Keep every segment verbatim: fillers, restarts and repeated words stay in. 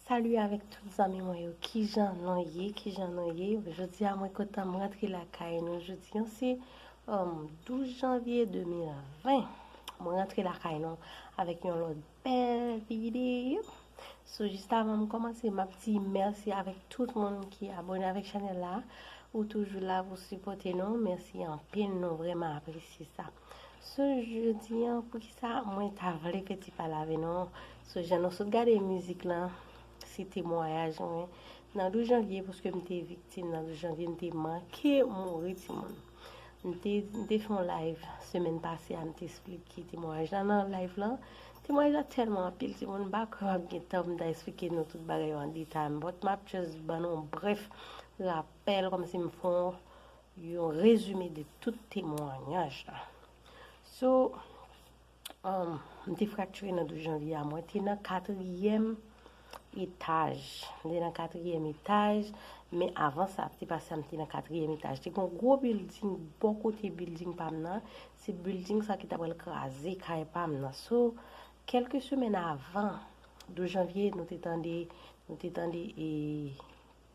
Salut avèk tout zanmi mwen yo. Kijan nou ye? Kijan nou ye? Jodi a mwen kontan m rantre lakay nou. Jodi an se um, douz janvye de mil ven. Mwen rantre lakay nou avèk yon lòt bèl videyo. So, jis avan m kòmanse, m ap di mèsi avèk tout moun ki abòne avèk chanèl la. Ou toujou la pou sipòte nou. Mèsi anpil, nou vrèman apresye sa. So, jodi an, poukisa mwen ta vle fè ti pale avè nou? So, jan nou sot gade mizik lan, se temwayaj mwen. Nan douz janvye, paske m te viktim nan douz janvye, m te manke mouri, timoun. M te, m te fè yon live semèn pase a, m te esplike temwayaj la nan live lan. Temwayaj la tèlman anpil, timoun, m pa kwè m ap gen tan pou m ta esplike nou tout bagay yo an detay, but m ap just ban nou yon brèf rapèl, kòmsi m fè yon, yon rezime de tout temwayaj la. So, um, m te fraktire nan douz janvye a, mwen te nan katriyèm etaj. M te nan katriyèm etaj, men avan sa, te pase a, m te nan katriyèm etaj. Te gen yon gwo bilding bò kote bilding pa m nan. Se bilding sa ki ta pral kraze kay pa m nan. So, kèlke semèn avan, douz janvye, nou te tande, nou te tande e,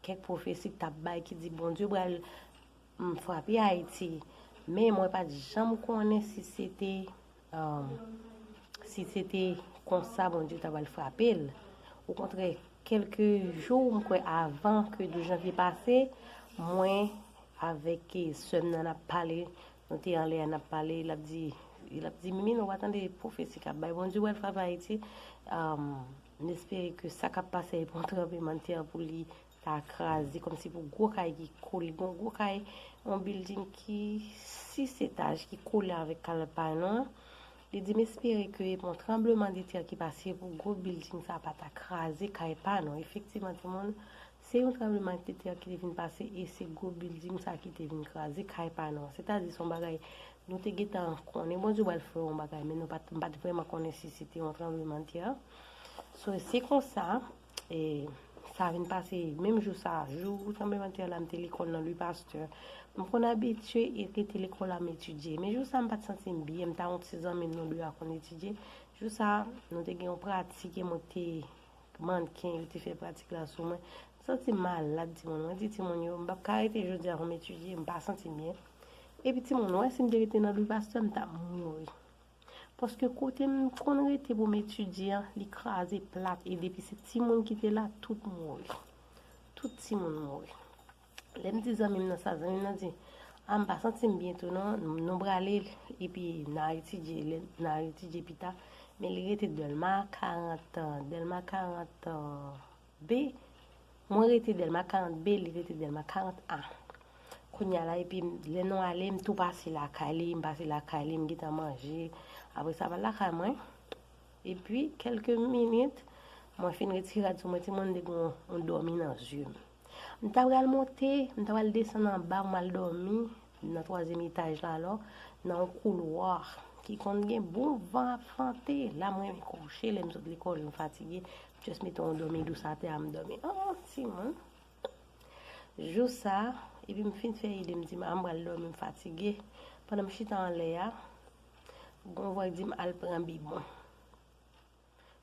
kèk pwofesi k t ap bay ki di Bondye pral m, frape Ayiti. Men mwen pa t janm konnen si se te, um, si se te konsa Bondye ta pral frape l. Okontrè, kèlke jou, m kwè, avan ke douz janvye pase, mwen avèk, eh, sè m nan n ap pale, nou te anlè a n ap pale, l ap di, l ap di, Mimi, nou pa tande pwofesi k ap bay Bondye pral frape Ayiti. Um, m espere ke sa k ap pase a e pa yon tranblemanntè pou li ta kraze, kòmsi pou gwo kay ki kole, gen yon gwo kay, yon bilding ki sis etaj ki kole avèk kay pa nou an. Li di, m espere ke yon tranblemanntè ki pase pou gwo bilding sa pa ta kraze kay pa nou. Efektivman, timoun, se yon tranblemanntè ki te vin pase e se gwo bilding sa ki te vin kraze kay pa nou. Sètadi, se yon bagay nou te gentan konnen Bondye pral fè yon bagay, men nou pa t, m pa t vrèman konnen si se te yon tranblemanntè. So, se konsa, e, sa vin pase menm jou sa, jou tranblemanntè la, m te lekòl nan Louis Pasteur. M konn abitye e rete lekòl la, m etidye. Men jou sa, m pa t santi m byen, m t a yon ti zanmi m, nou de a konn etidye. Jou sa, nou te gen yon pratik e mwen te mannken, yo te fè pratik la sou mwen. M santi m malad, timoun. Mwen di timoun yo, m p ap ka rete jodi a pou m etidye, m pa santi m byen. Epi timoun, wè si m te rete nan Louis Pasteur, m t ap mouri. Paske kote m konn rete pou m etidye an, li kraze plat. E depi se timoun ki te la, tout mouri. Tout timoun mouri. Lè m di zanmi m nan sa, zanmi m nan di, a, m pa santi m byen tou non, nou prale, epi n a etidye, lè, n a etidye pita. Men li rete Dèlma karant, Dèlma karant B. Mwen rete Dèlma karant B, li rete Dèlma karant A. Kounye a la, epi lè nou ale, m tou pase lakay li, m pase lakay li, m gentan manje. Apre sa, m al lakay mwen. Epi, kèlke minit, mwen fin retire rad sou mwen, timoun, m te gen yon, yon dòmi nan zye m. M ta pral monte, m ta pral desann anba pou m al dòmi nan twazyèm etaj la, alò, nan yon koulwa ki konn gen bon van ap fante. La, mwen renmen kouche, lè m sot lekòl, m fatige, m just mete yon dòmi dous atè a, m dòmi. An, timoun. Jou sa, epi m fin fè ide, m di, a, m pral dòmi, m fatige. Pandan m chita anlè a, gon vwa k di m al pran bib mwen.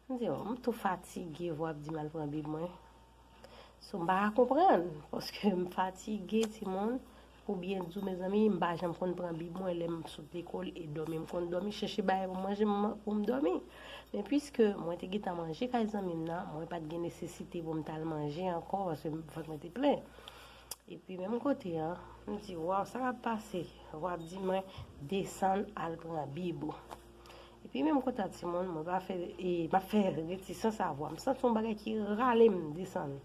M di, o, m tou fatige, vwa ap di m al pran bib mwen. So, m pa ka konprann, paske m fatige, timoun, pou byen di w, mezanmi, m pa janm konn pran bib mwen lè m sot lekòl e dòmi. M konn dòmi, chèche bagay pou m manje, m, pou m dòmi. Men piske mwen te gentan manje kay zanmi m nan, mwen pa t gen nesesite pou m t al manje ankò, paske vant mwen te plen. Epi menm kote an, m di, waw, sa k ap pase? Vwa ap di mwen, desann al pran bib ou. Epi menm kote a, timoun, mwen pa fè, e, m ap fè retisans a vwa. M santi yon bagay ki rale m desann.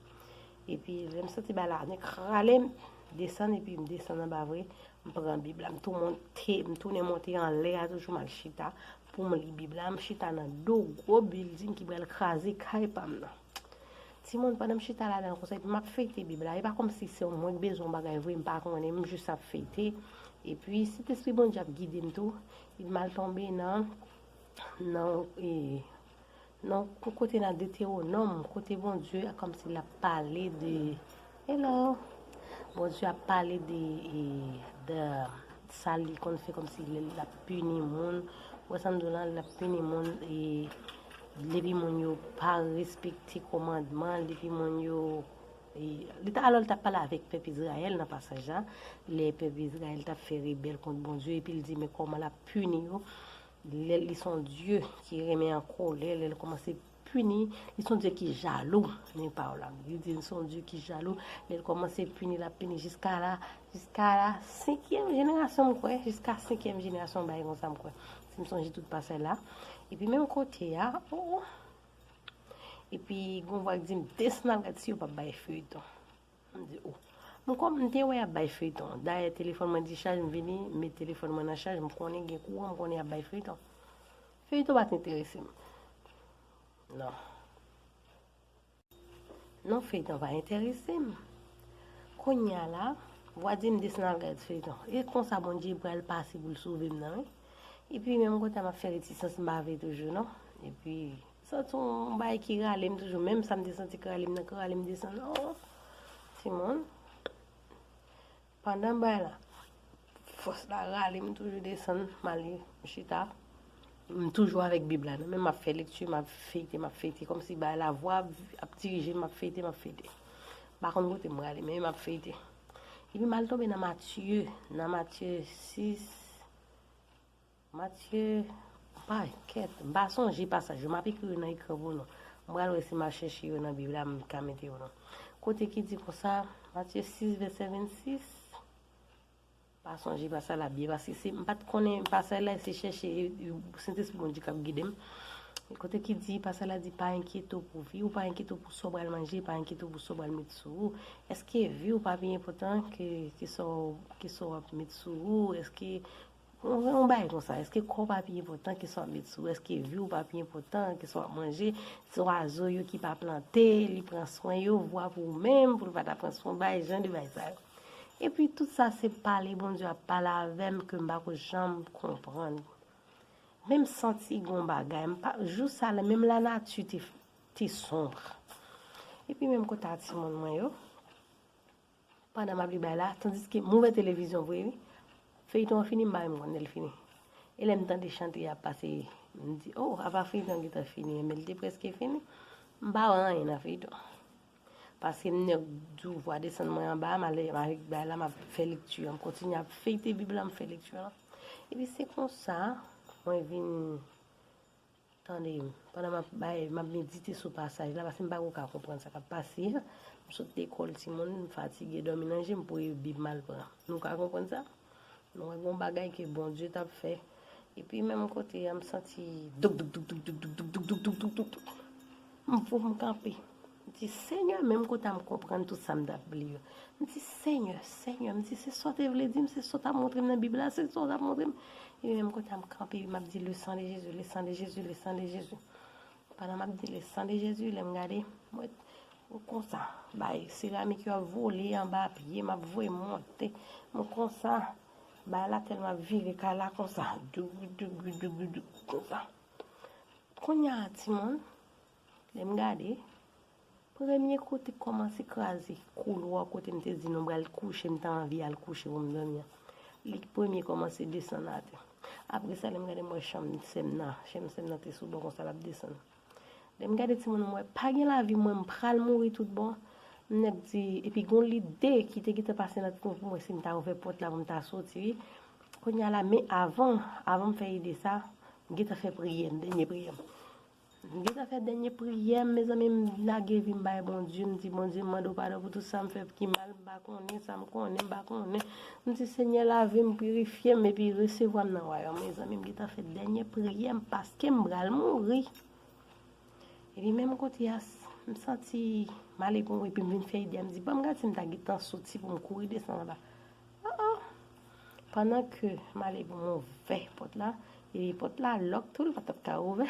Epi lè m santi bagay la annik rale m desann, epi m desann anba vre, m pran bib la, m tou monte, m tounen monte anlè a toujou, m al chita pou m li bib la. M chita nan do gwo bilding ki pral kraze kay pa m nan. Timoun, pandan m chita ladan l konsa, epi m ap feyte bib la, e pa kòmsi se mwen k bezwen yon bagay vre, m pa konnen, m jis ap feyte. Epi, Sentespri Bondye ap gide m tou, epi m al tonbe nan, nan, e, nan yon kote nan Detewonòm, kote Bondye kòmsi l ap pale de, hello, Bondye ap pale de, e, de sa li konn fè kòmsi l, l ap pini moun. Ou wè sa m di w lan, l ap pini moun, e, Depi moun yo pa respekte kòmandman, depi moun yo e, li ta, alò, li t ap pale avèk pèp Izrayèl nan pasaj la. Lè pèp Izrayèl t ap fè rebèl kont Bondye, epi l di, men kòman l ap pini yo. Lè li se yon Dye ki renmen an kolè, lè l kòmanse pini, li se yon Dye ki jalou. Men pawòl la, li di, li se yon Dye ki jalou. Lè l kòmanse pini, l ap pini jiska la, jiska la senkyèm jenerasyon, m kwè, jiska senkyèm jenerasyon, bagay konsa, m kwè. Si m sonje tout pasaj la. Epi menm kote a, oh, oh. Epi gon vwa k di m, desann al gad si yo p ap bay feyton. M di, oh. M kòm m te wè y ap bay feyton. Dayè, telefòn mwen dichaj, m vini, m met telefòn mwen nan chaj, m konnen gen kouran, m konnen y ap bay feyton. Feyton pa t enterese m. Non. Non, feyton pa enterese m. Kounye a la, vwa di m desann al gad feyton. E konsa Bondye pral pase pou l sove m nan, wi. Epi menm kote a m ap fè retisans, m pa vle toujou, non. Epi, santi yon bagay ki rale m toujou. Menm sa m te santi k rale m nan, k rale m desann. Oh, timoun. Pandan bagay la, fòs la rale m toujou desann, m ale, m chita. M toujou avèk Bib la nan men m, m ap fè lekti, m ap feyte, m ap feyte. Kòmsi bagay la, vwa ap dirije m, m ap feyte, m ap feyte. M pa konn kote m rale, men m ap feyte. Epi m al tonbe nan Matye, nan Matye sis, Matye, pa kèt, m pa sonje pasaj yo, m ap ekri yo nan ekran pou nou. M pral wè si m ap chèche yo nan Bib la, m ka mete yo non. Kote ki di konsa, Matye sis, vèsè vennsis. Pa sonje pasaj la byen, paske se, m pa t konnen pasaj la, se chèche, e, e, Sentespri Bondye k ap gide m. Kote ki di, pasaj la di, pa enkyete w pou vi w, pa enkyete w pou sa w pral manje, pa enkyete w pou sa w pral met sou ou. Èske vi w pa pi enpòtan ke, ke sa w, ke sa w ap met sou ou? Èske Yon, yon bagay konsa, èske kò w pa pi enpòtan ke sa w ap met sou ou? Èske vi w pa pi enpòtan ke sa w ap manje? Zwazo yo ki pa plante, li pran swen yo, vwa pou ou menm, pou l pa ta pran swen w, bay jan de bagay sa yo. Epi tout sa se pale Bondye ap pale avè m ke m pa ko janm konprann. Men m santi gon bagay, m pa, jou sa la, menm lanati te, te sonb. Epi menm kote a timoun mwen yo, pandan m ap li bay la, tandiske m ouvè televizyon vre, wi. Feyton an fini, m pa menm konn lè l fini. E lè m tande chante y ap pase, m di, oh, apa feyton an gentan fini, men l te prèske fini. M pa wè anyen nan feyton. Paske m nèk di w vwa desann mwen anba, m ale, m ale bay la, m ap fè lekti an, m kontinye ap feyte Bib la, m fè lekti an. Epi se konsa, mwen vin Tande m, pandan m ap bay, m ap medite sou pasaj la, paske m pa ko ka konprann sa k ap pase a. M sot lekòl timoun, m fatige, dòmi nan je m, pou e Bib m al pran. Nou ka konprann sa? Nou wè gon bagay ke Bondye t ap fè. Epi menm kote a, m santi douk, douk, douk. M fou, m kanpe. M di, Senyè, menm kote a m konprann tout sa m t ap li yo. M di, Senyè, Senyè, m di, se sa w te vle di m, se sa w t ap montre m nan Bib la, se sa w t ap montre m. Epi menm kote a m kanpe, epi m ap di, le sang de Jésus, le sang de Jésus, le sang de Jésus. Pandan m ap di, le sang de Jésus, lè m gade, m wè, m konsa, bay seramik yo ap vole anba pye m, ap voye monte. M konsa, bay la tèlman ap vire kay la konsa, dougou, dougou, dougou, dougou, konsa. Kounye a, timoun, lè m gade, premye kote k kòmanse kraze, koulwa kote m te di nou pral kouche, m te anvi al kouche pou m dòmi an. Li k premye kòmanse desann atè. Apre sa, lè m gade, m wè chanm sè m nan, chanm sè m nan te sou bò konsa, l ap desann. Lè m gade timoun, m wè pa gen lavi, m wè m pral mouri tout bon. M nèk di, epi gon lide ki te gentan pase nan tèt mwen pou m wè si m ta ouvè pòt la pou m ta soti, wi. Kounye a la, men avan, avan m fè ide sa, m gentan fè priyè m, dènye priyè m. M gentan fè dènye priyè m, mezanmi, m lage vi m bay Bondye, m di, Bondye, m mande w padon pou tout sa m fè ki mal, m pa konnen sa m konnen, m pa konnen. M di, Senyè, lave m, pirifye m, epi resevwa m nan wayòm. Mezanmi, m gentan fè dènye priyè m, paske m pral mouri. Epi menm kote a, m santi m ale pou m, epi m vin fè ide a, m di, ban m gad si m ta gentan soti pou m kouri desann anba. Oh, oh. Pandan ke m ale pou m ouvè pòt la, e pòt la lòk tou, l pa t ap ka ouvè.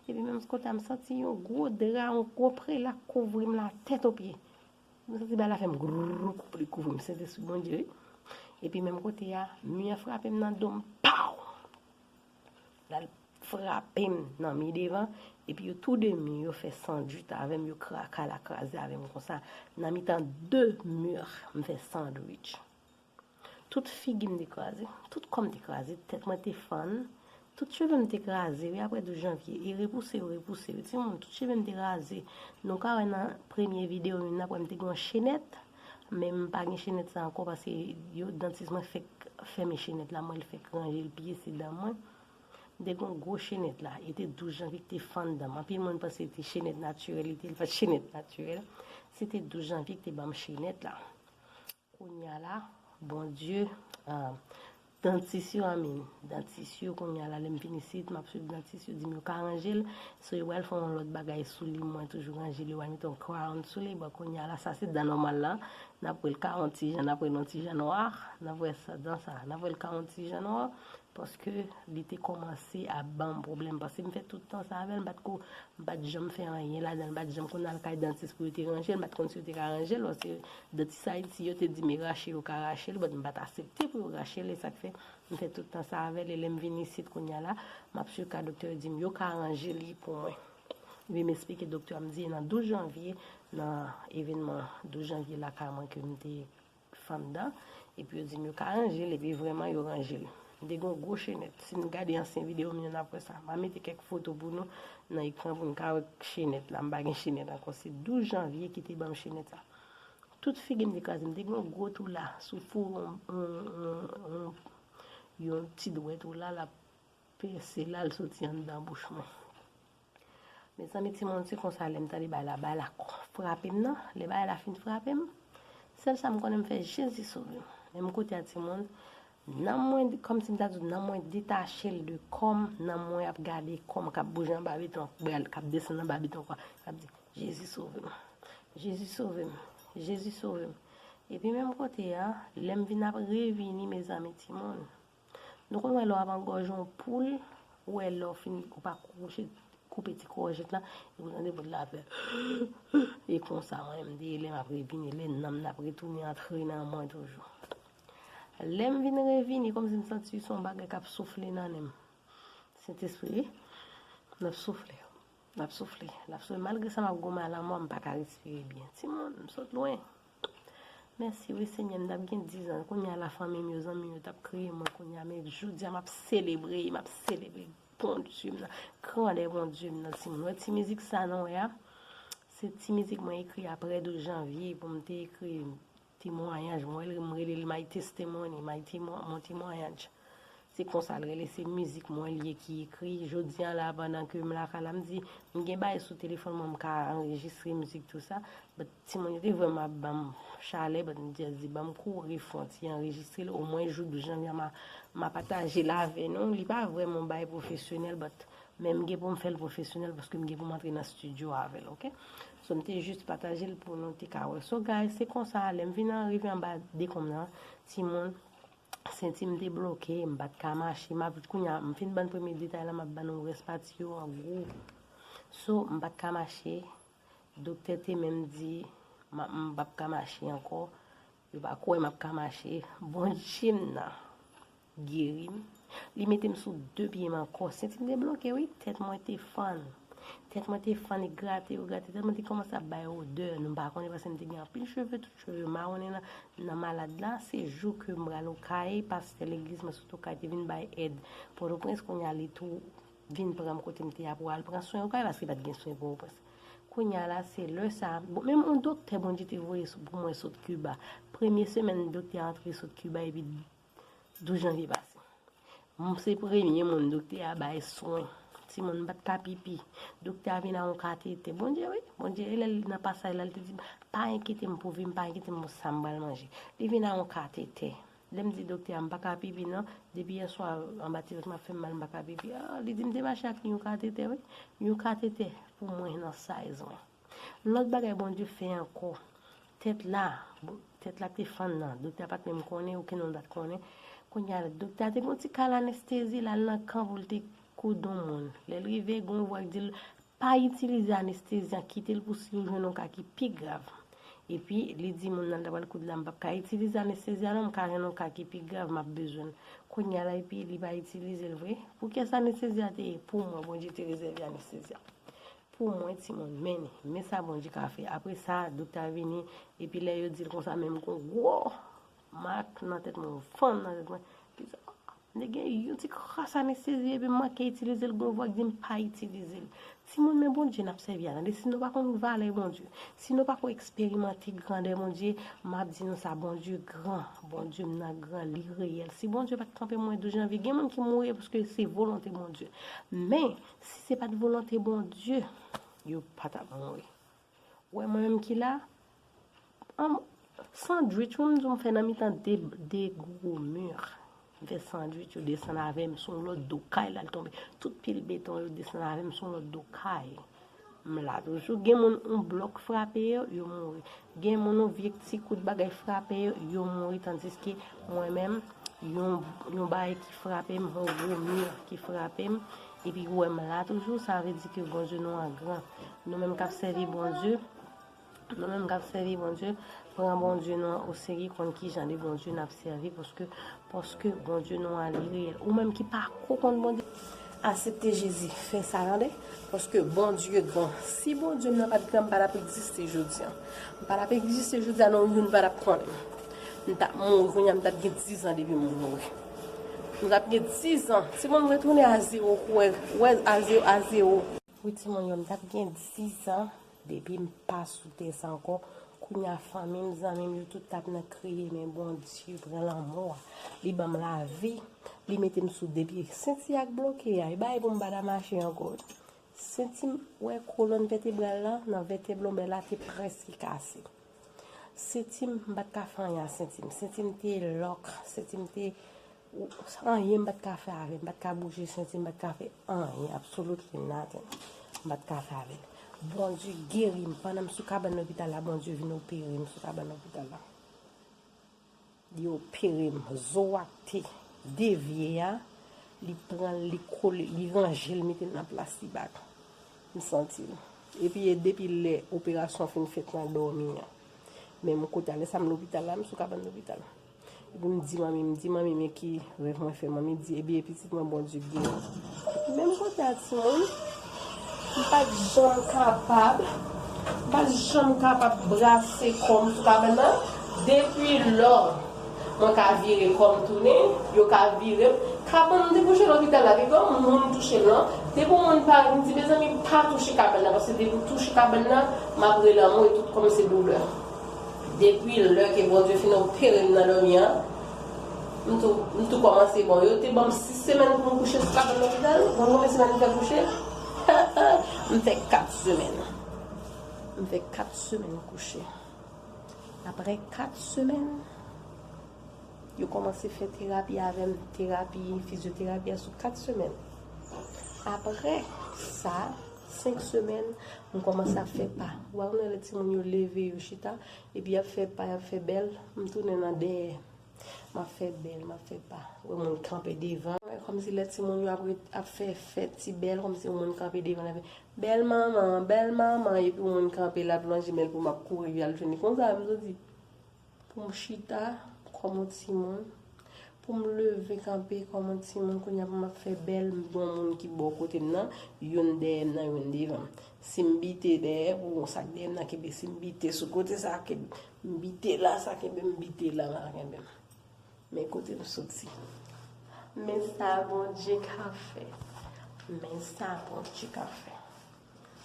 Epi menm kote a, m santi yon gwo dra, yon gwo prela kouvri m la tèt o pye. M santi bagay la fè m grrrr, kouvri m, Sentespri Bondye, wi. Epi menm kote a, mi an frape m nan do m, paw! L al frape m nan mi devan, epi yo tou de mi yo fè sandwich avè m, yo kra-, kay la kraze avè m konsa. Nan mitan de mi, m fè sandwich. Tout figi m te kraze, tout kò m te kraze, tèt mwen te fann, Tout cheve m te kraze, wi, apre douz janvye. E repouse yo, repouse yo. Timoun, tout cheve m te raze. Nou ka wè nan premye videyo, youn apre m te gen yon chenèt, men m pa gen chenèt sa ankò paske yo, dantis mwen fèk fèmen chenèt la, mwen l fèk ranje l piye se dan mwen. M te gen yon gwo chenèt la, e te douz janvye ki te fann dan m. Anpil moun panse se te chenèt natirèl, li te, li pa t chenèt natirèl. Se te douz janvye ki te ban m chenèt la. Kounye a la, Bondye, ah, dantis yo, amen. Dantis yo, kounye a la, lè m vin isit, m ap swiv dantis yo, di m yo ka ranje l. So, yo pral fè yon lòt bagay sou li, mwen toujou ranje l, yo pral mete yon crown sou li. Bon, kounye a la, sa se dan nòmal la. N ap wè l ka yon ti jan, n ap wè l yon ti jan nwa. N ap wè sa, dan sa, n ap wè l ka yon ti jan nwa. Paske li te kòmanse ap ban m pwoblèm. Paske m fè tout tan sa avè l, m pa t ko, m pa t janm fè anyen ladan l, m pa t janm konn al kay dantis pou yo te ranje l, m pa t konn si yo te ka ranje l, paske dantis Ayiti yo te di m e rache yo ka rache l, but m pa t aksepte pou yo rache l, e sa k fè m fè tout tan sa avè l, e lè m vin isit kounye a la, m ap swiv ka doktè yo di m yo ka ranje li pou mwen. Epi m esplike doktè a, m di e nan douz janvye, nan evènman douz janvye lakay mwen ke m te fann dan, epi yo di m yo ka ranje l, epi vrèman yo ranje l. M te gen yon gwo chenèt. Si n gade ansyen videyo m yo, n ap wè sa. M a mete kèk foto pou nou nan ekran pou n ka wè chenèt la. M pa gen chenèt ankò. Se douz janvye ki te ban m chenèt sa. Tout figi m te kraze. M te gen yon gwo tou la, sou fou, yon, yon, yon, yon ti dwèt ou la, l ap pèse la, l soti anndan bouch mwen. Mezanmi, timoun, se konsa lè m tande bagay la, bagay la frape m nan. Lè bagay la fin frape m, sèl sa m konnen m fè, Jezi sove m. Menm kote a, timoun, nanm mwen, kòmsi m ta di w, nanm mwen detache l de kò m, nanm mwen ap gade kò m k ap bouje anba beton, k ap desann anba beton, k ap di, Jezi sove m, Jezi sove m, Jezi sove m. Epi menm kote a, lè m vin ap revini, mezanmi, timoun, nou konn wè lè w ap angòje yon poul, ou wè lè w fin, ou pa kouche, koupe ti kòjèt la, epi w tande poul la fè. E konsa, mwen menm, de lè m ap revini, lè nanm nan ap retounen antre nan mwen toujou. Lè m vin revini, kòmsi m santi se yon bagay k ap soufle nan nen m. Sentespri, l ap soufle. L ap soufle. L ap soufle. Malgre sa, m ap gwo malanmò, m pa ka respire byen. Timoun, m sot lwen. Mèsi wi Senyè, m t ap gen diz an. Kounye a la fanmi m yo, zanmi m yo t ap kriye mwen kounye a, men jodi a m ap selebre, m ap selebre Bondye m nan, grandè Bondye m nan, timoun. Wè ti mizik sa nou wè a, se ti mizik mwen ekri apre douz janvye pou m te ekri temwayaj mwen, m rele l My Testimony, my temo-, mon témoignage. Se konsa l rele, se mizik mwen li ye ki ekri. Jodi a la, pandan ke m lakay la, m di, m gen bagay sou telefòn mwen, m ka anrejistre mizik tou sa. But timoun yo te vrèman ap ban m chalè, but m just di, ban m kouri fè yon ti anrejistre l, omwen jou douz janvye a, m a, m a pataje l avè nou. Li pa vrèman yon bagay pwofesyonèl, but men m gen pou m fè l pwofesyonèl, paske m gen pou m antre nan estidyo avè l, oke? So, m te jis pataje l pou nou te ka wè. So, guys, se konsa, lè m vin rive anba dekonm nan, timoun, senti m te bloke, m pa t ka mache. M ap, kounye a, m fin ban n premye detay la, m ap ban nou rès pati yo an gwo. So, m pa t ka mache. Doktè te menm di, m, m p ap ka mache ankò. Yo pa kwè m ap ka mache. Bondye m nan geri m. Li mete m sou de pye m ankò. Senti m te bloke, wi. Tèt mwen te fann. Tèt mwen te fann, e grate yo grate. Tèt mwen te kòmanse ap bay odè. Nou pa konnen paske m te gen anpil cheve, tout cheve mawonnen nan, nan malad la. Se jou ke m pral Okay, pastè legliz mwen sot Okay te vin bay èd Pòtoprens, kounye a li tou vin pran m kote m te ye pou al pran swen Okay, paske pa t gen swen Pòtoprens. Kounye a la, se lè sa, bon, menm yon doktè Bondye te voye sou, pou mwen sot Kiba. Premye semèn doktè a antre sot Kiba, epi douz janvye pase. M se premye moun doktè a bay swen. Timoun, m pa t ka pipi. Doktè a vin a yon katetè. Bondye, wi. Bondye, e lè l nan pasaj la, l te di m, pa enkyete m pou vi m, pa enkyete m pou sa m pral manje. Li vin a yon katetè. Lè m di doktè a, m pa ka pipi non. Depi yèswa, anba ti vant m ap fè m mal, m pa ka pipi. Ah, li di m te mache ak yon katetè, wi. Yon katetè pou mwen nan size mwen. Lòt bagay Bondye fè ankò, tèt la, bo-, tèt la te fann nan, doktè a pa t menm konnen, okenn moun pa t konnen. Kounye a, doktè a te gen yon ti kal anestezi, l al nan kan pou l te koud yon moun. Lè l rive, gen yon vwa k di l, pa itilize anestezi a, kite l pou si w jwenn yon ka ki pi grav. Epi, li di moun nan l ta pral koud la, m p ap ka itilize anestezi a non, m ka jwenn yon ka ki pi grav, m ap bezwen l. Kounye a la, epi li pa itilize l vre. Poukiyès anestezi a te ye? Pou mwen, Bondye te rezève anestezi a. Pou mwen, timoun, men, men sa Bondye ka fè. Apre sa, doktè a vini, epi lè yo di l konsa, menm gon gwo mak nan tèt mwen, yon fann nan tèt mwen. Li di, M te gen yon ti kras anestezi epi m manke itilize l, gen yon vwa k di m pa itilize l. Timoun, men Bondye n ap sèvi a, tande, si nou pa konn valè Bondye, si nou pa ko eksperimante grandè Bondye, m ap di nou sa, Bondye gran, Bondye m nan gran, li reyèl. Si Bondye pa t kanpe mwen douz janvye, gen moun ki mouri paske se volonte Bondye. Men, si se pa t volonte Bondye, yo pa t ap mouri. Ou wè mwen menm ki la, an, sandwich, wi, m di w m fè nan mitan de, de gwo mi. M fè sandwich, yo desann avè m sou yon lòt do kay, l al tonbe. Tout pil beton yo desann avè m sou yon lòt do kay. M la toujou. Gen moun, yon blòk frape yo, yo mouri. Gen moun, yon vye ti kout bagay frape yo, yo mouri. Tandiske mwen menm, yon, yon bagay ki frape m, yon gwo mi ki frape m, epi ou wè m la toujou, sa vle di ke Bondye nou an gran. Nou menm k ap sèvi Bondye, nou menm k ap sèvi Bondye, pran Bondye nou an oserye, konn ki jan de Bondye n ap sèvi, paske, paske Bondye nou an li reyèl. Ou menm ki pa ko konn Bondye, aksepte Jezi, fè sa, tande, paske Bondye gran. Si Bondye m nan pa t gran, m pa t ap egziste jodi a. M pa t ap egziste jodi a, non, youn pa t ap konnen m. M t ap mouri, kounye a m t ap gen dizan depi m mouri. M t ap gen dizan. Si mwen retounen a zewo, ou wè, ou wè, a zewo, a zewo. Wi, timoun yo, m t ap gen dizan depi m pa sou tè sa ankò. Kounye a, fanmi m, zanmi m, yo tout t ap nan kriye, men Bondye pran lanmò a. Li ban m lavi, li mete m sou de pye. Senti a k bloke a, e bay pou m pa ta mache ankò. Senti m, wè, kolòn vètebral la, nan vètèb lonbè la, te prèske kase. Senti m, m pa t ka fè anyen a senti m. Senti m te lòk, senti m te, anyen m pa t ka fè avè l, m pa t ka bouje senti m, m pa t ka fè anyen, absolutely nothing. M pa t ka fè avè l. Bondye geri m. Pandan m sou kabann lopital la, Bondye vin opere m sou kabann lopital la. Li opere m. Zo a k te devye a, li pran l, li kole, li ranje l, mete l nan plas li bak. M santi l. Epi e depi lè operasyon fin fèt nan dòmi an. Menm kote a, lè sa m lopital la, m sou kabann lopital. Epi m di manmi, m di manmi, men ki rèv mwen fè. Manmi di, ebyen, pitit mwen, Bondye geri. Menm kote a, timoun, m pa t janm kapab, m pa t janm kapab brase kò m sou kabann nan. Depi lò, mwen ka vire kò m tounen, yo ka vire m. Kabann m te kouche lopital la, te gen yon moun touche l non. Depi yon moun pa, m di, mezanmi, pa touche kabann nan, paske depi w touche kabann nan, m ap rele anmwe, tout kò m se doulè. Depi lè ke Bondye fin opere m nan dòmi an, m tou, m tou kòmanse bon. Yo te ban m sis semèn pou m kouche sou kabann lopital. Konn konbyen semèn m fè kouche? M fè kat semèn. M fè kat semèn kouche. Apre kat semèn, yo kòmanse fè terapi avè m, terapi, fizyoterapi a sou kat semèn. Apre sa, senk semèn, m kòmanse ap fè pa. Ou pa konn lè timoun yo leve, yo chita, epi y ap fè pa, y ap fè bèl, m tounen nan dèyè. M ap fè bèl, m ap fè pa. Ou wè moun kanpe devan. Kòmsi lè timoun yo ap ret, ap fè fèt ti bèl, kòmsi yon moun kanpe devan, l ap fè, bèl manman, bèl manman, epi yon moun kanpe, l ap lonje men l pou m ap kouri al jwenn li. Konsa, m soti. Pou m chita kòm yon timoun, pou m leve kanpe kòm yon timoun, kounye a pou m ap fè bèl, m gen yon moun ki bò kote m nan, youn dèyè m nan, youn devan m. Si m bite dèyè, pou sa k dèyè m nan kenbe, si m bite sou kote sa, ke m bite la, sa kenbe m, bite la, sa kenbe m. Men kote m soti. Men sa Bondye ka fè. Men sa Bondye ka fè.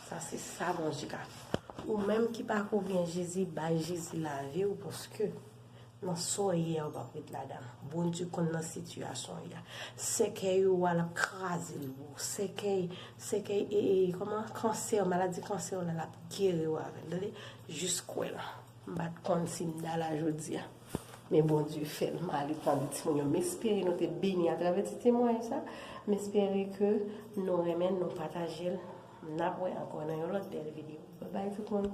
Sa se sa Bondye ka fè. Ou menm ki pako gen Jezi, bay Jezi lavi w, paske nan sa w ye a, ou p ap ret ladan l. Bondye konn nan sitiyasyon w ye a. Sèkèy ou a, l ap kraze l pou ou. Sèkèy, sèkèy, e, e, kòman, kansè, maladi kansè w la, l ap geri w avè l. Tande, jis kwè l. M pa t konn si m ta la jodi a. Men Bondye fè l. M ale tande timoun yo. M espere nou te beni atravè ti temwayaj sa. M espere ke nou renmen l, nou pataje l. N ap wè ankò nan yon lòt bèl videyo. Babay tout moun.